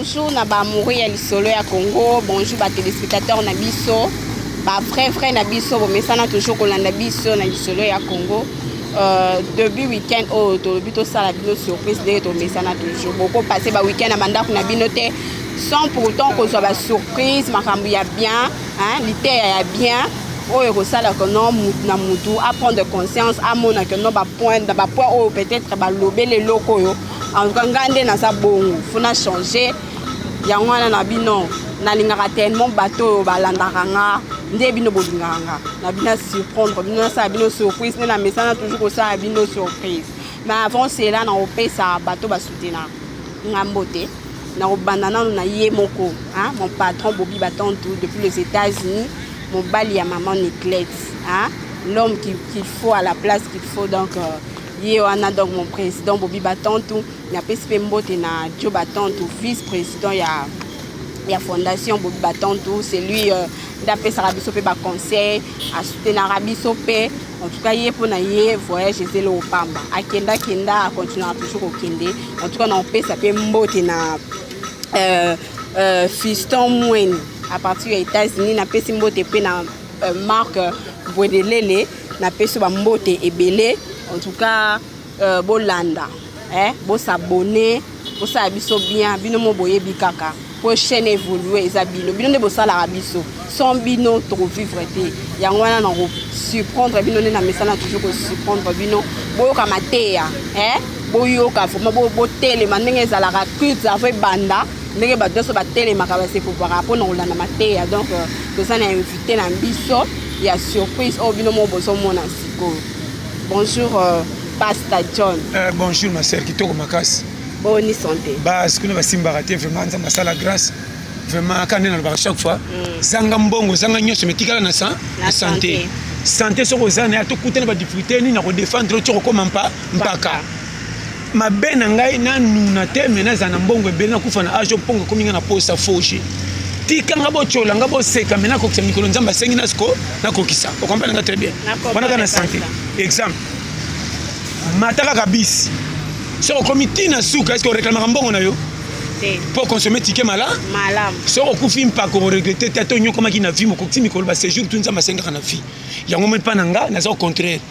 Bonjour na ba amoureux ya lisolo ya Congo, bonjour ba téléspectateurs na biso, ba vrai vrai na biso, bomesana toujours kolanda biso na lisolo ya Congo. Début week-end oyo tolobi tosala bino surprise ndenge tomesana toujours. Boko passer ba week-end na bandako na bino te sans pourtant kozwa ba surprise, makambo ya bien, hein, liteya ya bien oyo ekosalaka no mutu na mutu aprendre conscience, amona ke no bapoint na bapoint oyo peut-être balobeli eloko oyo. En tout cas, ngai nde naza bongo, faut na changer yango wana na bino. Nalingaka tellement bato oyo balandaka nga nde bino bolingaka nga na bino, surprendre bino, nasala bino surprise nde na mesana toujours kosala bino surprise. Mais avant cela, nakopesa bato basoutenaka nga mbote. Nakobanda nano na ye moko, hein, mon patron Bobi Batantu depuis les États-Unis, mobali ya maman Niclette, hein, l'homme qu'il faut à la place qu'il faut. Donc ye wana, donc mon président Bobi Batantu. Napesi mpe mbote na Dio Batantu, vice président ya fondation Bobi Batantu. C'est lui nde apesaka biso mpe baconseil, asoutenaka biso mpe. En tout cas, ye, mpona ye voyage ezeli opamba, akendakenda, akontinuaka toujours kokende. En tout cas, naopesa mpe mbote na Fiston Mweni à partir ya États-Unis. Napesi mbote mpe na Marc Bwedelele, napesi bambote ebele. En tout cas, bolanda, eh, bos'abonner, bosala biso bien. Bino mo boyebi kaka po chaîne évolue, eza bino, bino nde bosalaka biso. Sans bino tokovivre te. Yango wana na kosurprendre bino nde na mesana toujours kosurprendre bino. Boyoka mateya, eh? Boyoka vraiment, botelema ndenge ezalaka culte avant ebanda, ndenge bato nyonso batelemaka, basepopaka mpona kolanda mateya. Donc toza na invité na biso ya surprise oyo bino moko bozomona sikoyo. Bonjour, Pastor John. Bonjour ma sœur, kitoko makasi. Boni santé? Basi kuna basimbaka te. Vraiment, Nzambe asala grâce. Vraiment, kaka nde nalobaka chaque fois, zanga mbongo, zanga nyonso, me tikala na na santé. Santé, soki oza na ye, tokutana badifficulté nini na kodéfendre ti okokoma mpaka mabe na ngai nanuna te. Me nazala na mbongo ebele, nakufa na age mpongo ekomi ngai na posa foge. Tikanga botyola nga, boseka, me nakokisa mikolo Nzambe asengi nasiko nakokisa. Okomprendre nga très bien. Wana kaka na santé. Exemple, mata kaka bisi, soki okomi ntina suka, est-ce oreklamaka mbongo na yo mpo consommer ticket mala? Malamu. Soki okufi mpaka, oregretter te. Ata onyokomaki na vie, mokokisi mikolo baséjour tu Nzambe asengaka na vie. Yango moi mpa na nga naza au contraire,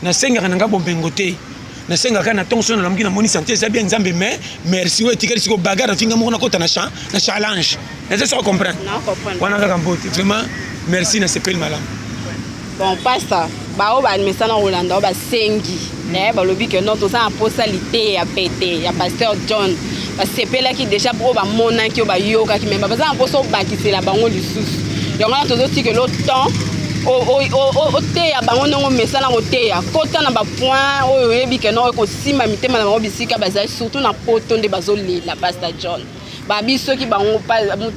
nasengaka na nga bomengo te, nasengaka na ntongo so nalamuki, namoni santé eza bien, Nzambe mais merci. Oyo etikali siko bagarre, afinga moko, nakota na challenge. Naza soko comprendre wana kaka mbote. Vraiment merci, nasepeli malamu. Bon, pasteur, bao bamesana kolanda oyo basengi, balobi ke non, toza na mposa liteya pete ya pasteur John. Basepelaki déjà oyo bamonaki, oyo bayokaki, me baza na mposa obakisela bango lisusu. Yango wana tozotikela temps oteya bango ndenge omesana koteya. Kota na bapoint oyo oyebi ke non, ekosimba mitema na bango bisika bazali, surtout na Poto nde bazolela. Pasteur John, babi soki bango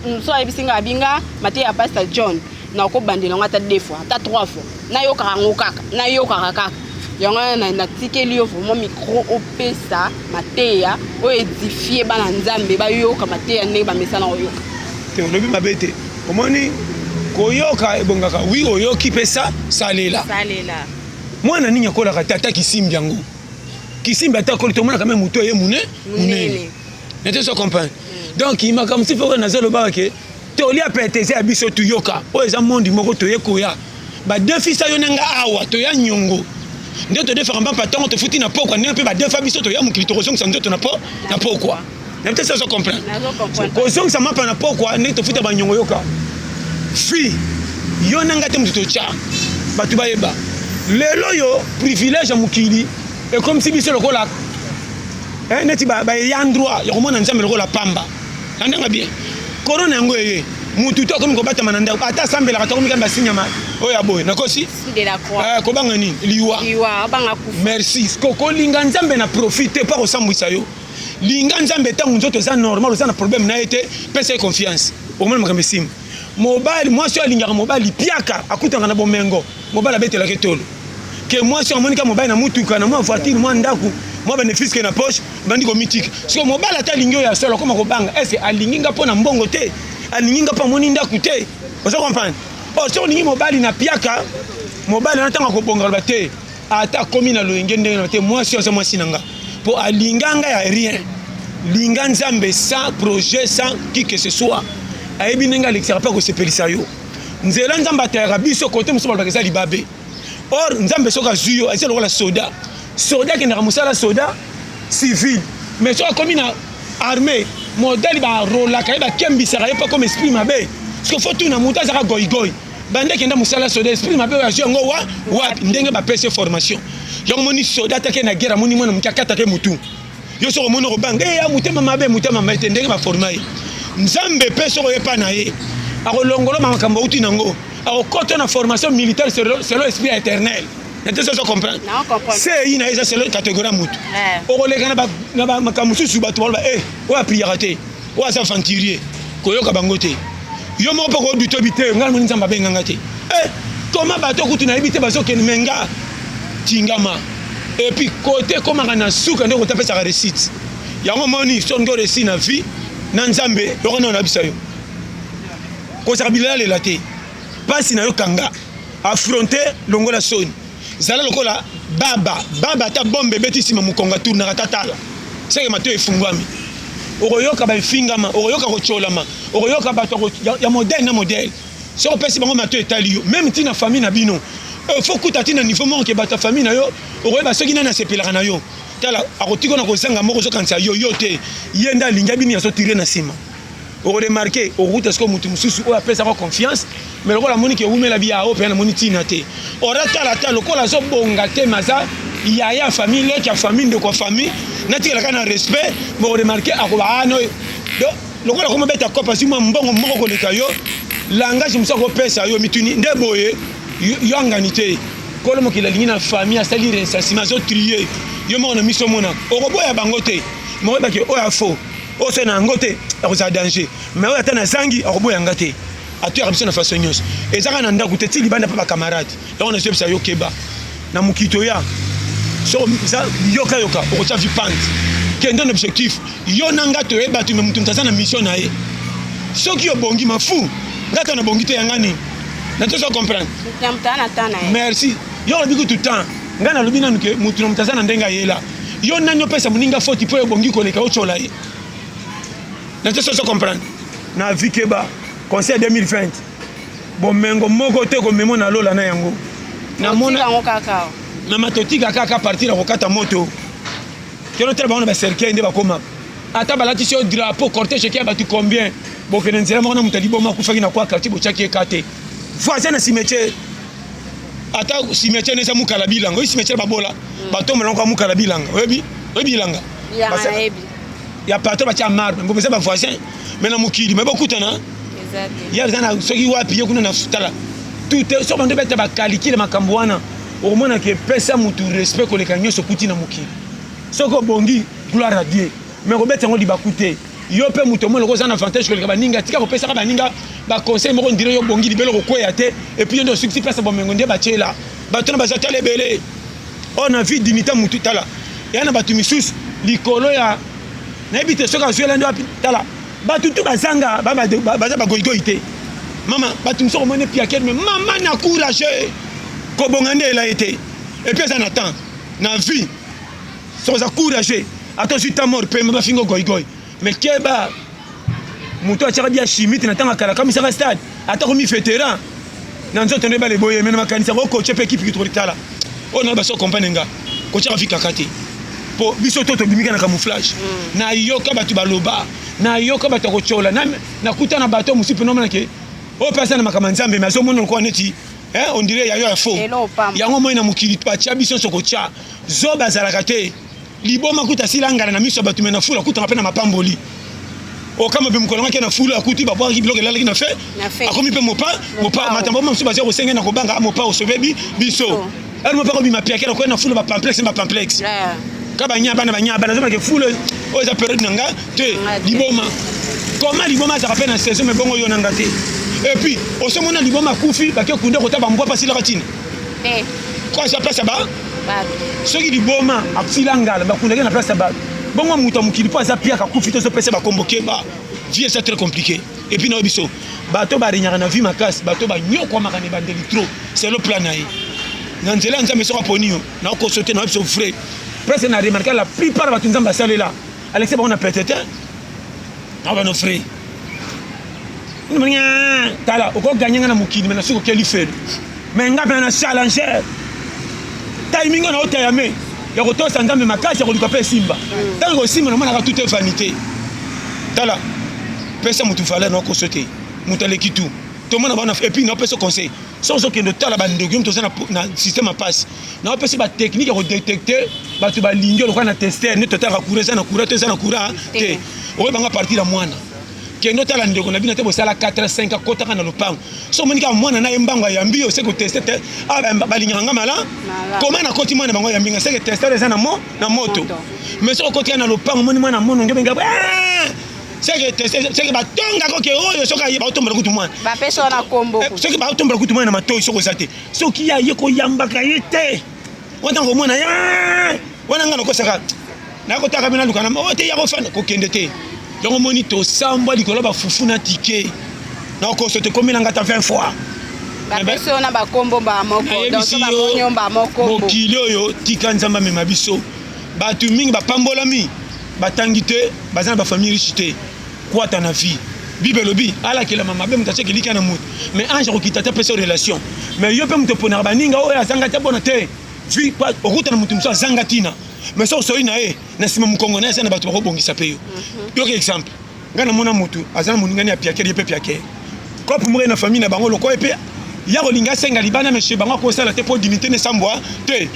mosu ayebisi nga, abinga mateya ya pasteur John, nakobandela yango ata deux fois, ata trois fois, nayokaka yango kaka, nayokaka kaka. Yango wana natikeli yo vraiment micro, opesa mateya oyo édifie bana Nzambe, bayoka mateya ndenge bamesana koyoka. Te, olobi mabe te. Omoni, koyoka ebongaka. Wi, oyoki mpe sa salela. Salela. Mwana nini akolaka te? Ata kisimbi yango, kisimbi ata akoli, tomonaka me motu aye munene. Nete so comprendre. Donc makambo ti foko nazolobaka ke tolia pete eza ya biso. Toyoka oyo eza mondi moko toye koya badefisa yo na nga awa, toya nyongo nde todefaka mpampa ntongo, tofuti na pokwa. Ndenge mpe badefa biso, toya mokili, tokozongisa nzoto na pokwa. Na te ozo comprendre? Kozongisa mapa na pokwa ndenge tofuta banyongo. Yoka fi yo na nga te, moto totya bato bayeba lelo oyo privilège ya mokili ekomisi biso lokola neti baeya droit ya komona Nzambe lokola pamba na ndenge bien. Corona yango eye, mutu to akomi kobatama na ndako, ata asambelaka to akomi kaka basinyama oyo ya boye. Nakosi kobanga nini? Liwa. Merci. Kolinga Nzambe na profit te mpo akosambwisa yo. Linga Nzambe ntango nzoto eza normal, oza na problème na ye te, pesa ye confiance, okomona makambo esimba. Mobali, mwasi oyo alingaka mobali piaka, akutaka na bomengo, mobali abetelaka etolo ke mwasi oyo amonika mobali na mutuka, na mwa voiture, mwa ndako, mwa bénéfice ke na poche, bandi komitika. Siko mobali ata alingi oyo ya solo, akoma kobanga: est-ce alingi nga mpo na mbongo te? Alingi nga mpo amoni ndako te? Oza comprendre? Or soki olingi mobali na piaka, mobali wana ntango akobonga, aloba te, ata akomi na loyenge ndenge na te, mwasi oyo aza mwasi na nga mpo alinga nga ya rien. Linga Nzambe sans projet, sans qui que ce soit. Ayebi ndenge alekisaka mpe akosepelisa yo. Nzela Nzambe atayaka biso kote mosusu balobaka eza libabe. Or Nzambe soki azwi yo, eza lokola soda. Soda akendaka mosala soda civil, mais soki akomi na armée, modèle barolaka ye, bakembisaka ye mpo akoma esprit mabe. Parce que faut tuna moto azaka goigoi banda akenda mosala soda, esprit mabe oyo azwi yango wa wapi? Ndenge bapesi ye formation yango. Moni soda atake na guerre, amoni mwana moke, akatake motu. Yo soki omoni okobanga e ya motema mabe, motema mabe te, ndenge baforma ye. Nzambe mpe soki oyepa na ye, akolongola makambo auti nango, akokota na formation militaire selon esprit ya éternel. Na te soso comprendre sei na ye eza selon catégorie ya motu. Okoleka na makambo mosusu, bato baloba e oyo apriaka te, oyo aza aventurier. Koyoka bango te. Yo moko mpe koduta oyebi te. Ngai namoni Nzambe abenganga te. E koma bato kutu nayebi te, bazokende me nga tingama. Et puis kote ekomaka na suka nde kote apesaka réussite. Yango moni soki oréussi na vie na Nzambe, yoko nano nayebisa yo, kozala bilelalela te. Mpasi na yo kanga, affronte, longola soni, zala lokola baba baba. Ata bombe ebeti nsima mokongo, atournaka tatala seke mato efungwami. Okoyoka baefingama, okoyoka kotyolama, okoyoka bato ya modèle na modèle. Soki opesi bango mato, etali yo. Même ntina famille na bino, faut kuta ntina niveau moko ke bato ya famille na yo, okoyeba soki nani asepelaka na yo. Tala, akotika na kozanga moko, ozokanisa yo yo te, ye nde alingi abini, azotire na nsima. Okoremarquer, okokuta sikoyo motu mosusu oyo apesaka confiance, mais lokola amoni ke ewumela biya oyo mpenza, namoni ntina te. Ora tala ta lokola azobonga te, mais aza yaya ya famille, leki ya famille, ndeko ya famille, natikalaka na respect. Mais oremarquer akoba ano lokola komobeta kope, azwi mwa mbongo moko koleka yo, langage mosusu akopesa yo mituni nde boye. Yo angani te. Kolo mokili alingi na famille, asali recensement, azotrier yo moko na miso omonaka. Okoboya bango te, mais oyebaki oyo afo oyo soki na yango te akozala danger, mais oyo ata nazangi akoboya nga te. Atoyaka biso na façon nyonso, eza kaka na ndako te, ti libanda mpe bacamarade. Yango nazoyebisa yo, keba na mokili oya. Soko eza yokayoka, okotya vipante. Kende na objectif. Yo na nga toyeba tu, mais moto moto aza na mission na ye. Soki obongi mafu, nga ta nabongi te, yanga nini na tozo comprendre. Merci. Yo olobi kutu temps, ngai nalobi nanu ke motu na moto aza na ndenge ayela. Yo nani opesa moninga foti mpo ebongi koleka otyola ye na te? Soso comprendre na vie, keba. Conseil 2020, bomengo moko te komemo na lola na yango. Namona kaka. Mama, totika kaka partir ya kokata moto. Keno tala bango na bacercueil nde bakoma. Ata balatisi yo drapeau, cortège eke ya bato combien, bokende nzela moko na moto aliboma akufaki na kwa quartier, botiaki ye ka te voisin na cimetière. Ata cimetière eza mokala bilanga, oyi cimetière babola batombola ngo mokala bilanga. Oyebi, oyebi bilanga ya patron, batia marbre mpo eza bavoisin. Mais na mokili me bokutana ye aza na soki wapi, ye kuna na tala tout. Soki bando beta bakalikile makambo wana, okomona ke pesa mutu respect koleka nyonso okuti na mokili. Soki obongi, gloire à Dieu, mais kobeta yango libaku te. Yo mpe moto omoni lokola oza na avantage koleka baninga, tika kopesaka baninga baconseil moko ndire yo obongi libelo kokweya te. Et puis yo nde osukisi place ya bomengo nde batiela bato na baza. Tala ebele oyo na vie, dignité mutu. Tala ya na bato misusu likolo ya nayebi te soki azwela nde wapi. Tala bato tu bazanga, baza bagoigoi te. Mama, bato mosusu komoni piakere, mais mama na courage kobonga nde ela ye te. Et puis eza na temps na vie. Soki oza courageux, ata ozwi temps mort, pembe bafinga goigoi, mais keba. Moto atiaka bia chimite na ntango akala kamisaka stade, ata komi vétéran na nzoto nde bale boye, me na makanisi yango okoche mpe ekipe kitoko. Tala oyo na baso comprendre nga, kotiaka vi kaka te, mpo biso to tobimika na camouflage. Nayoka bato baloba, nayoka bato ya kotyola, nakuta na bato mosusu mpe nomonake oyo mpe aza na makambo ya Nzambe, me azomona lokola neti on dirait yayo ya faux. Yango moi na mokili batia biso nyonso kotya zoba azalaka te. Liboma kuta asila ngala na miso ya bato, me na fulu akutanga mpe na mapamboli. Okama mpe mokolo ngaki na fulu, akuti babwakaki biloko elalaki na fe, akomi mpe mopa mopa. Matambo mosusu bazia kosenge na kobanga mopa osobebi biso ere mopa kobima piakela koya na fulu, bapamplexe bapamplexe ka banya bana banya bana azomaka fulu oyo eza période na nga te. Liboma koma liboma azalaka mpe na saison, me bongo yo na nga te. Et puis osomona liboma akufi, bake kunda kota bambwa mpasilaka ntina ko aza place ya ba. Soki liboma asila ngala, bakundaki na place ya bato. Bongo moto ya mokili mpo aza piaka akufi te, ozopesa bakombo. Keba, vie eza très compliqué. Et puis nayo biso bato baregnaka na vie makasi, bato banyokwamaka na ebandeli trop c'est le plan na ye na nzela ya Nzambe. Soki aponi yo, nakoso te, na biso vrai presque na remarqué la plupart ya bato Nzambe asalela. Alexis bango na pete te. Na bano free. Tala, okoganye nga na mokili me na soki okeli felo. Me nga mpe na challenger. Timing na otayame ya kotosa Nzambe makasi ya koluka mpe esimba. Ntango ekosimba namonaka tout est vanité. Tala, pesa motu valeur na okoso te. Moto aleki tout. Tomona bana et puis napesa conseil. Soki ozokende otala bandoki yo moto oza na système ya mpasi, napesi batechnique ya kodetecte bato balingi lokola na tester nde totalaka courant eza na courant to eza na courant te. Oyebanga partir ya mwana kende otala ndeko na bino te, bosala 4 5 akotaka na lopango. So omoni kaka mwana na ye mbango ayambi yo, seke oteste te. Ah, balingaka nga mala koma nakoti mwana bango ayambi nga, seke tester eza na mo na moto. Mais soki okoti na lopango omoni mwana mono nge benga, seke teste, seke batongaka oke oyo soki aye baotombola kutu mwana, bapesa wana kombo, soki baotombola kutu mwana na matoi, soki oza te, soki ye aye koyambaka ye te wana, ntango omona ye wana, nga nakosaka nakotaka bino naluka na oyo te ya kofanda kokende te. Yango omoni tosambwa likolo bafufu na tike nakoso te komela nga ta 20 fois. Bapesi yo na bakombo mbaa moko. Nayebisi yo, mokili oyo tika Nzambe amema biso. Bato mingi bapambolami, batangi te, baza na bafamille riche te, kwata na vie. Bible elobi alakelama mabe moto atiaki elika na moto, mais ange akokita te apesa relation. Mais yo mpe moto oponaka baninga oyo azanga te bona te vie, okutana moto mosusu azanga ntina, mais soki osoli na ye na nsima mokongo na ye, aza na bato bakobongisa mpe yo. Yoka exemple, ngai namona motu aza na moningani ya piakere, ye mpe piakere kope moko ye na famille na bango, lokola ye mpe ya kolinga asenga libanda, mais chez bango akosala te mpo dignité nesambwa te.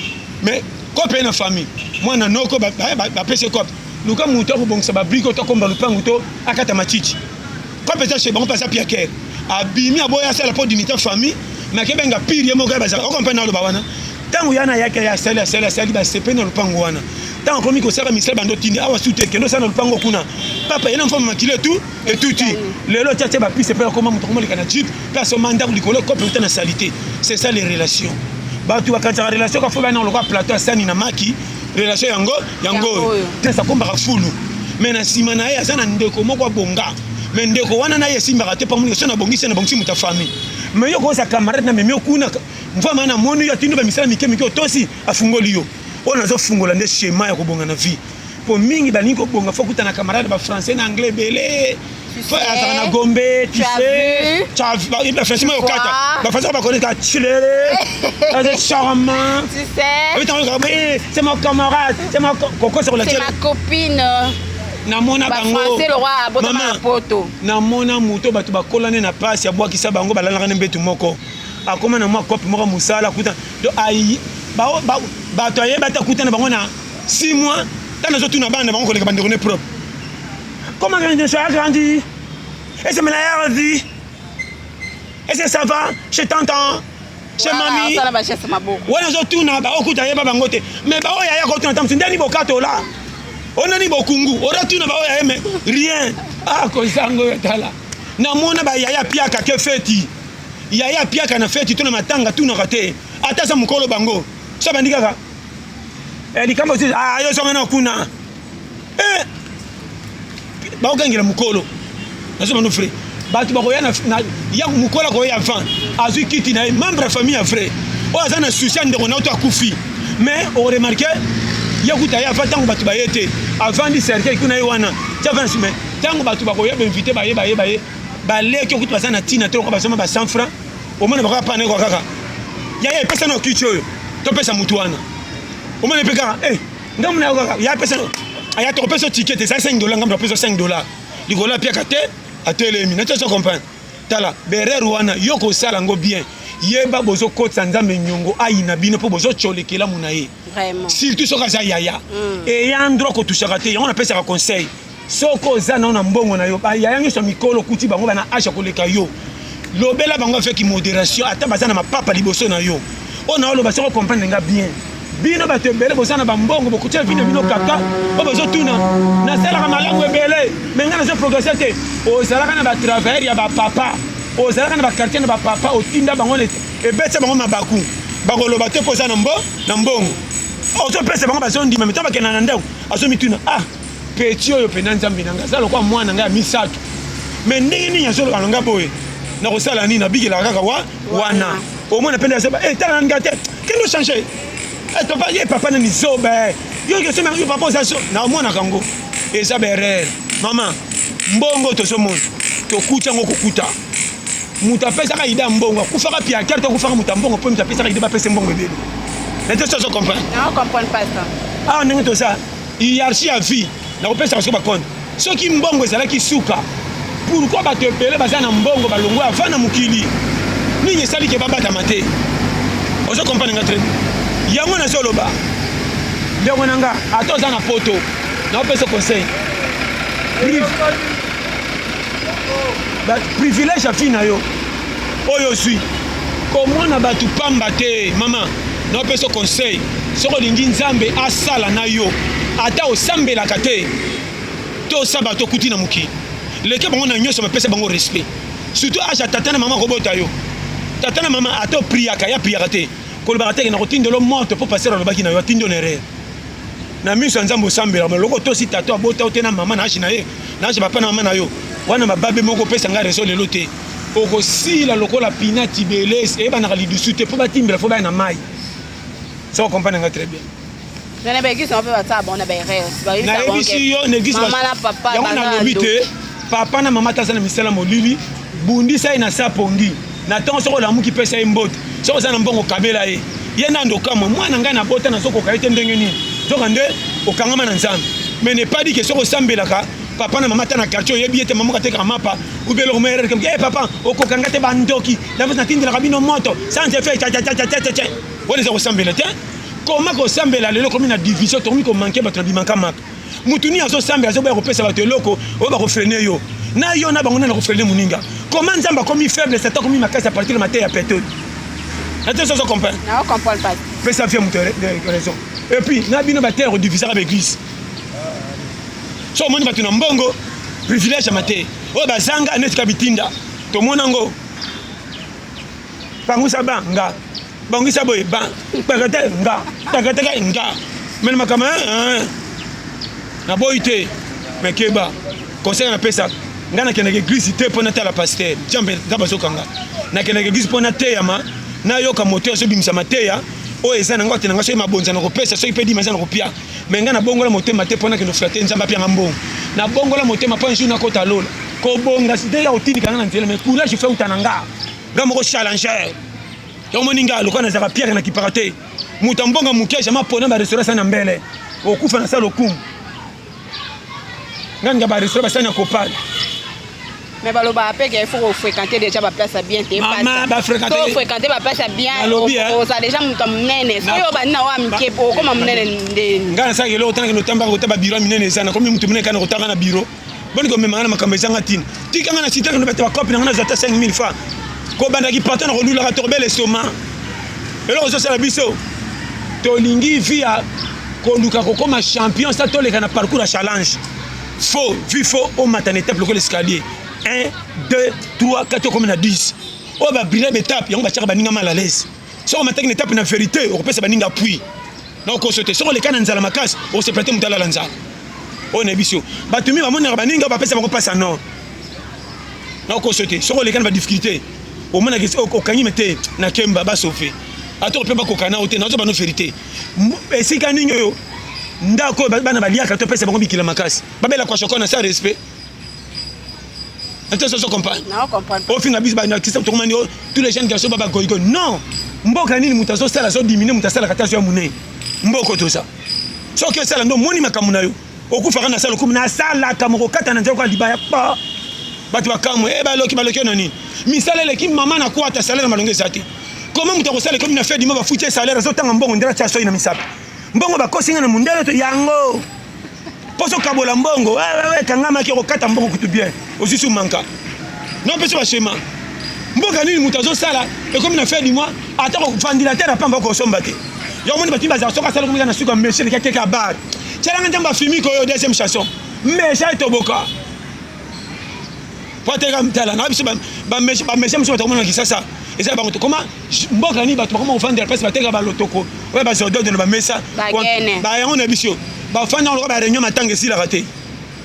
Mais kope ye na famille, mwana noko bapesi kope, luka motu akobongisa babrike to akomba lupangu to akata matiti. Kope eza chez bango mpe aza piakere, abimi aboya asala mpo dignité famille, mais akebenga pire ye moko ye bazala okompe na aloba wana. Ntango yana ayaki, aye asali, asali, asali, basepeli na lopango wana. Ntango akomi kosala misala, bando tindi awa su te, kende osala na lopango kuna, papa ye na mfama makili etu etuti. Lelo tia tia bapiste mpe akoma moto, akomoleka na jeep mpe asoma ndako likolo kope uta na salite. C'est ça les relations. Bato bakanisaka relation kafo bana lokola plateau asani na maki, relation yango yango oyo te akombaka fulu, mais na nsima na ye aza na ndeko moko abonga, mais ndeko wana na ye esimbaka te. Pamoni so nabongisi, nabongisi moto ya famille, mais yo koza camarade na memi okuna mvama na moni yo atindi bamisala mike mike, otosi, afungoli yo. Oyo nazofungola nde schéma ya kobonga na vie, po mingi balingi kobonga fo kuta na camarade bafrançais na anglais ebele, azalaka na Gombe, tu sais, bafrançais mayo kata, bafrançais bakoneka chilele, aza charmant, c'est mon camarade, c'est mon kokosa. C'est ma copine. Namona bango, namona moto bato bakolani na pasi, abwakisa bango, balalaka na mbetu moko, akoma na mwa kope moko mosala kuta bato ayeba te, akuta na bango na 6 mois. Ntango nazotuna bana bango koleka bandeko ne propre, comment tu as grandi et c'est la vie, est-ce que ça va chez tonton, chez mami? Wana azotuna baokuta ayeba bango te, mais baoyo aya kotuna ta mosu ndeni bokatola onani bokungu oratuna baoyo aye, mais rien akozanga oyo. Tala, namona bayaya piaka ke feti, yaya apiaka na feti to na matanga, tunaka te ata aza mokolo bango. So bandi kaka likambo yo zonga na kuna, bakokangela mokolo. Nazo bano vrai, bato bakoya ya mokolo akoya avant, azwi kiti na ye, membre ya famille ya vrai oyo aza na souci ya ndeko na yo to akufi, mais oremarquer ye kuta ye avant. Ntango bato baye te, avandi cercueil kuna ye wana ti avandi, mais ntango bato bakoya, bainvité baye, baye, baye, baleki okuti baza na ntina te, lokola bazoma ba 100 francs, omona bakoya pana ekwa kaka yaya epesa na kiti oyo topesa mutu wana, omona mpe kaka ngambo na yo kaka ya pesa aya tokopesa ticket eza 5 dollar, ngambo napesa 5 dollar likolo apiaka te, atelemi na tozo comprendre. Tala berere wana, yo kosala yango bien, yeba bozokotisa Nzambe nyongo ayina bino mpo bozotyolekelamu na ye, surtout soki aza yaya eya ndro kotushaka te. Yango napesaka conseil, soki oza nao na mbongo na yo, bayaya nyonso ya mikolo kuti bango bana age ya koleka yo, lobela bango avec modération, ata baza na mapapa liboso na yo. Oyo na oloba, soki ocomprendre nga bien, bino bato ebele boza na bambongo, bokotia vi na bino kaka oyo bozotuna nasalaka malamu ebele, mais ngai nazo progresse te. Ozalaka na batravailleur ya bapapa, ozalaka na baquartier na bapapa, otinda bango, ebetisa bango mabaku, bakoloba te mpo oza na mbo na mbongo ozopesa bango, bazondima. Mito bakenda na ndako, azomituna: ah, petit oyo mpena Nzambe na ngai, aza lokola mwana ngai ya misato, mais ndenge nini azoloba na ngai boye? Nakosala nini? Nabikelaka kaka wa wana. Omona mpe nde azoba tala na ngai te, kende ochange papa ye papa nani zoba yo yo papa oza so naomonaka yango. Eza baerreur, mama. Mbongo tozomona, tokuti yango kokuta. Moto apesaka ida mbongo akufaka piakere to akufaka moto ya mbongo, mpo moto apesaka ide bapesa mbongo ebele nete so ozo comprendre. Awa ndenge toza hiérarchie ya vie, nakopesaka soki bacompte. Soki mbongo ezalaki suka, pourquoi bato ebele baza na mbongo balongwa avant na mokili? Nini esali ke babatama te? Ozo comprendre nga très bien. Yango nazoloba, ndeko na nga, ata oza na poto, naopesa conseil: privilège ya vie na yo oyo ozwi, komona bato pamba te. Mama, naopesa conseil: soki olingi Nzambe asala na yo, ata osambelaka te to osala bato okuti na mokili, leke bango na nyonso, bapesa bango respect, surtout âge ya tata na mama kobota yo. Tata na mama, ata opriaka, ya priaka te, kolobaka teke na kotindelo moto mpo pasteur alobaki na yo, atindi yo na erreur. Na miso ya Nzambe osambelaka, me loko tosi tata abota yo te na mama na âge na ye, na âge papa na mama na yo wana, mababe moko opesa ngai raison lelo te. Okosila lokola pina tibeles, eyebanaka lidusu te mpo batimbela fo baya na mai. So comprendre nga très bien. Na baeglise mpe batia bango na baerreur. Nayebisi yo, na église mama na papa. Yango nalobi te, papa na mama taza na misala molili, bundisa ye na sa pongi na ntongo. Soki olamuki, pesa ye mbote. Soki oza na mbongo, kabela ye. Ye nando okamwa: mwana ngai nabota, nazokoka ye te, ndenge nini? Zoka nde okangama na Nzambe. Mais n'est pas dit que soki osambelaka, papa na mama, ata na quartier oyebi ye te, mama katekaka mapa ube eloko mo erreur, eh papa, okoka nga te, bandoki natindelaka bino moto sans effet, tchatchatchatcha. Wana eza kosambela te. Koma kosambela lelo komi na division, tokomi komanquer bato na bimaka maka. Mutu nini azosambela, azoboya kopesa bato eloko oyo bakofreiner yo na yo na bango nani akofreiner moninga? Koma Nzambe akomi faible, Satan akomi makasi à partir de mateya ya pétrole na te. Sozo comprendre? Na comprendre pas. Pesa vie moto raison. Et puis na bino baterre kodivisaka baeglise, so omoni bato na mbongo, privilège ya mateya oyo bazanga neti ka bitinda, tomona yango: pangusa ba nga, bongisa boye ba kpekete nga, kpeketeke nga. Mene makambo naboyi te, me keba. Conseil napesa ngai: nakendaka église te mpo natala pasteur Nzambe. Nzambe azokanga. Nakendaka église mpo nateyama, nayoka moto azobimisa mateya oyo eza nango ate nanga. Soki mabonza na kopesa, soki mpe dima eza na kopia, me ngai nabongola motema te mpo nakende flatter Nzambe apianga mbongo. Nabongola motema mpo un jour nakota lola. Kobonga te ya kotindika nga na nzela, mais courage fe uta na nga, nga moko challenger. Yango moni nga lokola nazalaka pierre na kipaka te. Moto ya mbongo moke jamai pona barestaurant asali na mbele, okufa na sala lokumu. Nga ninga barestaurant basali na kopale. Mais balobaka mpe ke il faut kofréquenter déjà baplace ya bien te. Mama, bafréquenter- Fréquenter baplace ya bien. Nalobi, eh. Ozala déjà moto ya monene. Soki oyo bandi na oyo ya mike, okoma monene ndeni? Ngai nasalaka eloko tanake notambaka kota babiro ya minene, eza nakomi motu monene kana kotanga na biro. Boni komemanga na makambo ezanga ntina. Tikanga na sitaka bato bakope nanga, nazwa ata 5000 francs. Kobandaki patron na kolulaka, tokobela estomac. Eloko ezosala biso, tolingi vie ya koluka kokóma champion sa toleka na parcours ya challenge. Faux vie, faux omata na étape lokola escalier: 1, 2, 3, 4, okomi na 10. Oyo babriller baétape yango, batiaka baninga mal à l'aise. Soki omataki na étape na vérité, okopesa baninga appui na okoso te. Soki oleka na nzala makasi, okosepela te moto alala nzala. Oyo na biso bato mi bamonaka baninga bapesa bango mpasi ya nord na okoso te. Soki oleka na badifficulté, omonaki okangi me te na kemba basauve, ata mpe bakoka na yo te. Nazo bano vérité, esika nini oyo ndako oyo bana baliaka, topesa bango bikila makasi, babela kwashoko na sa respect ate. Sozo comprendre? Na comprendre. Ofinga biso banakisa, tokomani tous les jeunes garçons babagoyigo. Non, mboka nini moto azosala azodimine moto asalaka te, azoya monene? Mboka toza, soki osala nde omoni makambo na yo, okufaka na sala okumu. Nasalaka moko kata na nzela kwa libaya pa bato bakamwe e baloki baloki na nini. Misala eleki mama na kwata, salaire na malongo eza te. Koma moto akosala, ekomi na fin du mois, bafuti ye salaire, azotanga mbongo ndela tia soi na misapi. Mbongo bakosi nga na mondele to yango mpo sokabola mbongo ekangamaki, okokata mbongo kutu bien, ozwi manka non mpe so baschéma. Mboka nini moto azosala, ekomi na fin du mois, ata ventilateur apamba okosomba te? Yango moni bato bazala, soki asala komika na suka meshe leki ateka bar, tialanga nzambe afimiko oyo deuxième chanson, mesha etoboka po ateka. Tala na biso bameshe mosusu, bato komona na Kisasa eza bango te. Koma mboka nini bato bakoma kovandela place bateka balotoko oyo bazododo na bamesa? Bagene. Bayango na biso bafanda lokola baréunion matanga esilaka te.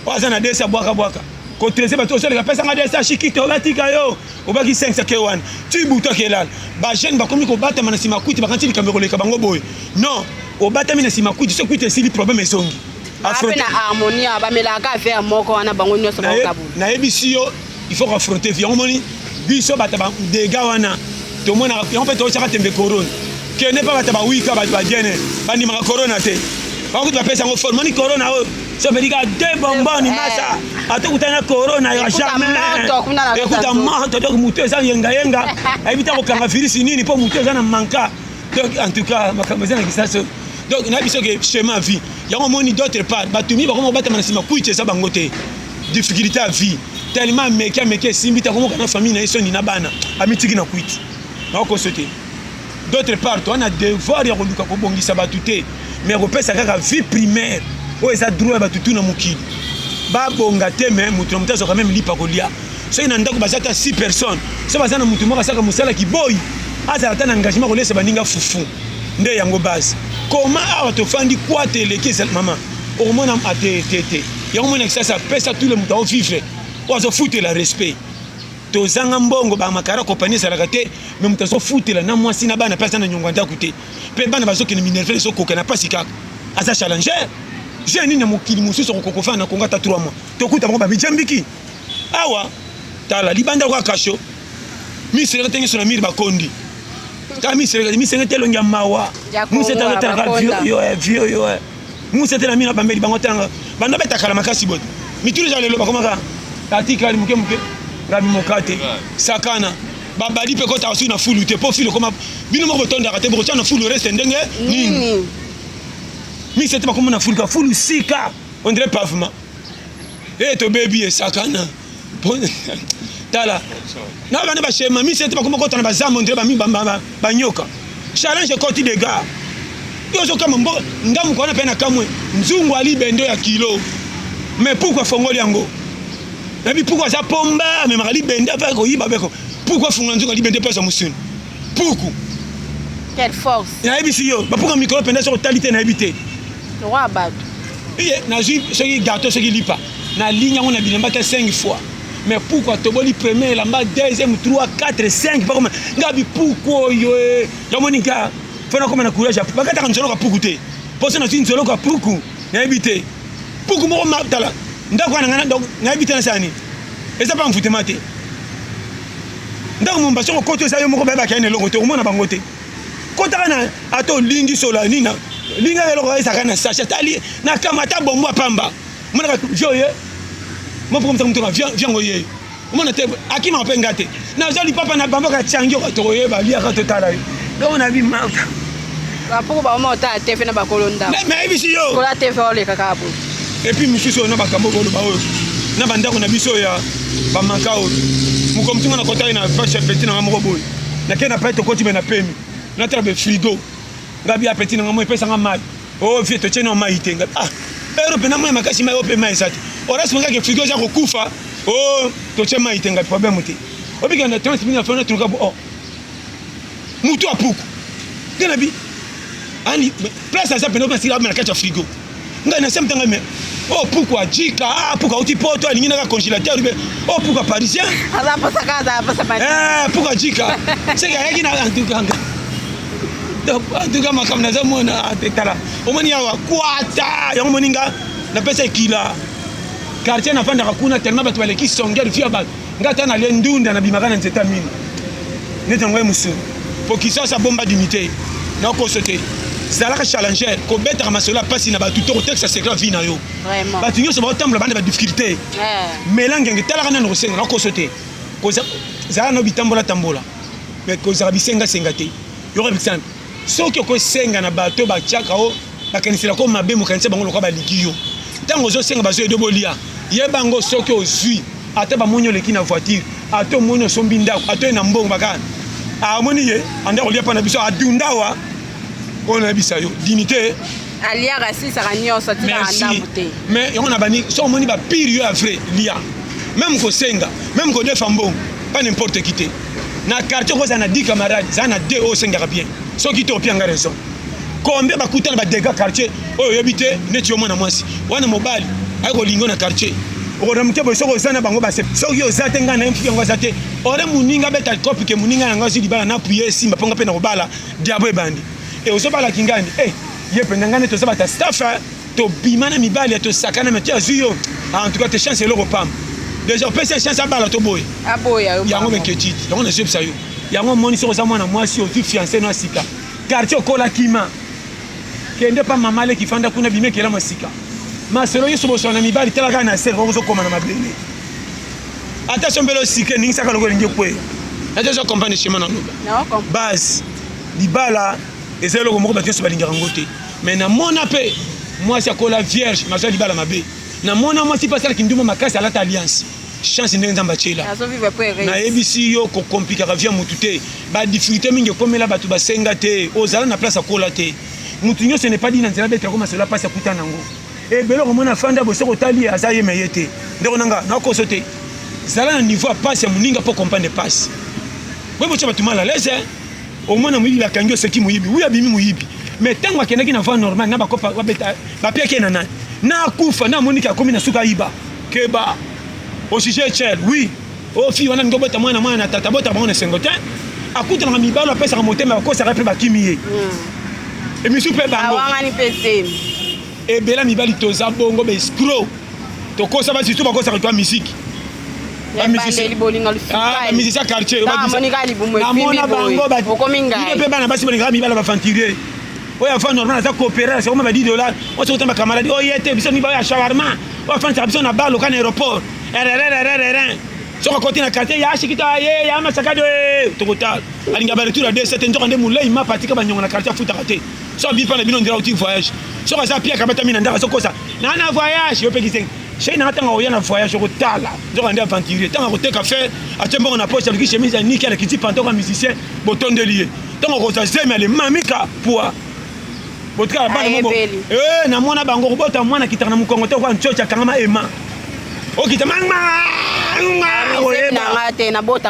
Oyo aza na desi abwaka bwaka kotrese bato, osoleka pesanga desi ashiki te, obatika yo obaki 5 sake wana ti butu akelala. Bajeune bakomi kobatama na nsima kuti, bakanisi likambo ekoleka bango boye. Non, obatami na nsima kuti, soki kuti esili, problème ezongi. Mpe na harmonie bamelaka verre moko wana bango nyonso baokabula. Nayebisi yo, il faut affronter vie. Yango moni biso bato badega wana tomonaka yango mpe totyaka tembe corona kende mpe bato bawika, bato badiene bandimaka corona te, bakuti bapesa yango forme. Moni corona oyo so omeli kaka deux bonboni masa atokutana na corona ya jamais ekuta moto. Donc motu eza yengayenga, ayebi ta kokanga virus nini mpo motu eza na manka. Donc en tout cas makambo eza na kisasa. Donc nayebi soki schéma vie yango omoni. D'autre part, bato mingi bakoma kobatama na nsima kwiti, eza bango te, difficulté ya vie tellement ameki, ameki, esimbi te, akomoka na famille na ye, soni na bana, amitiki na kwiti, nakokoso te. D'autre part, toza na devoir ya koluka kobongisa bato te, mais kopesa kaka vie primaire oyo eza droit ya bato tu na mokili. Babonga te, mais moto na moto azwaka même lipa kolia. Soki na ndako baza ata 6 personnes, so baza na motu moko asaka mosala kiboyi, azala ata na engagement kolesa baninga fufu. Nde yango base. Koma awa tofandi kwate eleki ezala mama okomona ate te te. Yango mona kisasa apesa tout le moto aovivre oyo azofutela respect. Tozanga mbongo, bamakara kompani ezalaka te, mais moto azofutela na mwasi na bana mpe aza na nyongo ya ndako te, mpe bana bazokende minerval, ezokoka na mpasi kaka. Aza challenger je nini na mokili mosusu akokoka kofanda na Kongo ata 3 mois? Tokuta bango babijambiki awa. Tala libanda kwa kasho, miseleka te nyonso na miri bakondi. Kaka miseleka, miseleka te, elongi ya mawa. Musa talaka vieux vieux yo musa te na mino bambeli bango tanga banda betakala makasi boye, mitulu eza lelo bakomaka atikali moke moke ngabi mokate sakana babali mpe kotaka soki na fulu te, mpo fulu ekoma bino moko botondaka te, bokotya na fulu reste ndenge nini? Misa te bakoma na fulu ka fulu sika, on dirait pavement e tobebi esakana. Tala na bana bashema misa te bakoma kota na bazamba, on dirait bami banyoka. Challenge ekoti dégâts yo ozokama mbo ngamu kwana mpe na kamwe nzungu ali bendo ya kilo. Mais pourquoi fongoli yango? Nayebi pourquoi aza pomba amemaka libende mpe koyiba beko. Pourquoi afungola nzungu ya libende mpe azwa mosuni puku? Quelle force! Nayebisi yo, bapuka mikolo mpenza soki otali te, nayebi te. Roi bato. Iye nazwi soki gâteau, soki lipa, nalingi yango na bilamba te 5 fois. Mais pourquoi toboli premier elamba, deuxième, 3, 4, 5, pakoma nga bipuku oyo yamoni nga fo nakoma na courage. Bakataka nzoloko ya puku te, mposo nazwi nzoloko ya puku, nayebi te puku moko tala ndako wana nga donc nayebi te nasala nini. Eza mpa mfutema te, ndako momba soki okoti eza yo moko, bayebaka ye na eloko te, okomona bango te. Kotaka na ata olingi sola nini, lingaka eloko ezalaka na sachet, atali na kama ata bombo ya pamba, omonaka vieux ye mopokomisa moto viango ye omona te, akimaka mpe nga te. Nazwa lipapa na bamboka tiangi oka tokoyeba liaka totala yo donc na bimaka. Bapuku baoma otala TV na bakolo ndako. Nayebisi yo. Kola TV oleka kaka boye. Et puis mosusu oyo na bakambo koloba oyo na bandako na biso ya bamaka oyo moko motunga na kota ye na vache ya petit nanga moko boye, nakei na pai, tokoti be na pemi, natala be frigo, ngabi ya petit nanga mo epesanga mai. O vie totie na mai te, ngabi ah ero mpena mai makasi, mai oyo mpe mai eza te, orasi mangaki frigo eza kokufa. O totie mai te, ngabi problème te, obika na 30 minutes afana tuka bo oh mutu apuku nde na bi ani place aza pene masila na kati ya frigo. Ngai na same ntango me oh puku ajika, ah puku auti poto, alingi naka congélateur be, oh puku parisien. Aza posa kaka, aza posa. Eh, puku ajika seke ayaki na en tout cas, donc en tout cas makambo nazomona. Tala omoni awa kwata yango omoni nga napesa ekila quartier nafandaka kuna, tellement bato baleki songel fia bato. Nga ata nalie ndunda, nabimaka na nzete ya mino neti yango ye mosuni po Kisasa bomba dignité nakoso te. Zalaka challenger, kobetaka masolo ya mpasi na bato to kotekisa secret vie na yo. Bato nyonso baotambola banda badifficulté mela ngenge, talaka nano kosenga, nakoso te. Zala na bitambola tambola, mais kozala bisengasenga te. Yoko exemple, soki okosenga na bato batiaka o bakanisela ko mabe, mokanisa bango lokola baligi yo. Ntango ozosenga bazoyede bolia, yeba yango. Soki ozwi ata bamoni oleki na voiture, ata omoni osombi ndako, ata oye na mbongo, baka amoni ye anda kolia mpa na biso adundawa oyo. Nayebisa yo, dignité. Aliaka, asisaka nyonso, atikaka ndambu te. Mais yango na bani, soki omoni bapire yo ya vrai lia, même kosenga, même kodefa mbongo, pas n'importe qui te. Na quartier okozala na 10 camarades, zala na 2 oyo osengaka bien. Soki te, opianga raison. Combien bakutana badégâts quartier oyo oyebi te? Neti yo mwana mwasi wana, mobali ayi kolinga na quartier, okoramuke boye. Soki oza na bango base, soki oza te, ngai na ye mfuki yango aza te, ore moninga abeta kopi ke moninga yango azwi libala na puye esimba mponga mpe na kobala diabo ebandi e ozobalaki ngani e ye mpenza ngai nde toza bata staff. Tobima na mibali ya tosakana, mais ti azwi yo, en tout cas te chance eloko pamba. Déjà opesi ye chance abala to boye. Aboya yo. Yango beketiti, yango nazoyebisa yo. Yango omoni, soki oza mwana mwasi, ozwi fiancé no ya sika, quartier okola, kima, kende pa mama leki, fanda kuna, bimekela mwa sika masolo nyonso. Boswana na mibali, tala kaka na sere ozokoma na mabele. Ata sombele osika, eningisaka loko elingi ekweya. Ata ozo comprendre schéma na loba base, libala eza eloko moko bato nyonso balingaka yango te. Mais namona mpe mwasi akola vierge, mazwa libala mabe. Namona mwasi mpe asalaki ndumba makasi, alata alliance, chance ndenge Nzambe atiela. Azovivre po erreur. Nayebisi yo, kokomplikaka vie ya motu te. Badifficulté mingi ekomela bato, basenga te ozala na place akola te. Motu nyonso n'est pas dit na nzela betelako masolo ya mpasi akuta nango ebele. Okomona fanda boye, soki otali ye aza ye me ye te. Ndeko na nga, nakoso te, zala na niveau ya pasi ya moninga mpo comprendre pasi. Boye botya bato mal à l'aise. Omona moyibi, bakangi, oseki moyibi, wi abimi moyibi, mais ntango akendaki na voie normale na bakopa babeta, bapiaki ye na nani na akufa na amoniki akomi na suka ayiba. Keba ojuge chel. Oui, ofi wana ningi obota mwana, mwana na tata, bota bango na esengo te. Akutanaka mibalo, apesaka motema, bakosaka mpe bakimi ye. Emisu mpe bango. Awangani mpe te. Ebela mibali toza bongo, baescroc, tokosa basi, surtout bakosaka twa musique. Ebandeli bolingo. Bamusicien quartier. Amonika libumu. Namona bango. Okomi ngai. Mpe bana basi balingaka mibala baaventurier oyo avant normal aza coopérer, akoma ba 10 $. Oyo soki otamba camarade oyo ye te, biso ni baoyo ya shawarma oyo afandisaka biso na baloka na aéroport rrrrrr. Soki akoti na quartier ya ashikita ye ya masakado, tokotala alinga baretour ya 27. Nzoka nde molei mapa atika banyongo na quartier, afutaka te. So abi mpa na bino nzela oti voyage, soki aza piaka batami na ndako, azokosa na na voyage. Yo mpe kisengi shei nanga, ntango oya na voyage, okotala nzoka nde aventurier. Ntango akoteka fer, atie mbongo na poche, aluki chemise ya niki, alakiti pantalon ya musicien, botondeli ye. Ntango akozwa zemi, ale mamika pua, botikala bana moko. Namona bango kobota mwana, kitaka na mokongo te, okwa ntioci akangama ema okita manga.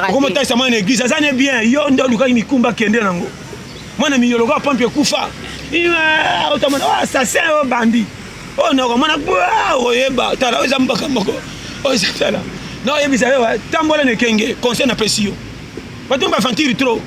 Okomotalisa mwana église, aza ne bien. Yo nde olukaki mikumba, kende nango. Mwana miyoloko apompe ekufa, otamona oyo assassin, oyo bandi, oyo nakomona oyeba. Tala, oyo eza mbaka moko oyo eza. Tala, na oyebisa yo, tambola na ekenge. Conseil napesi yo, bato baaventure trop.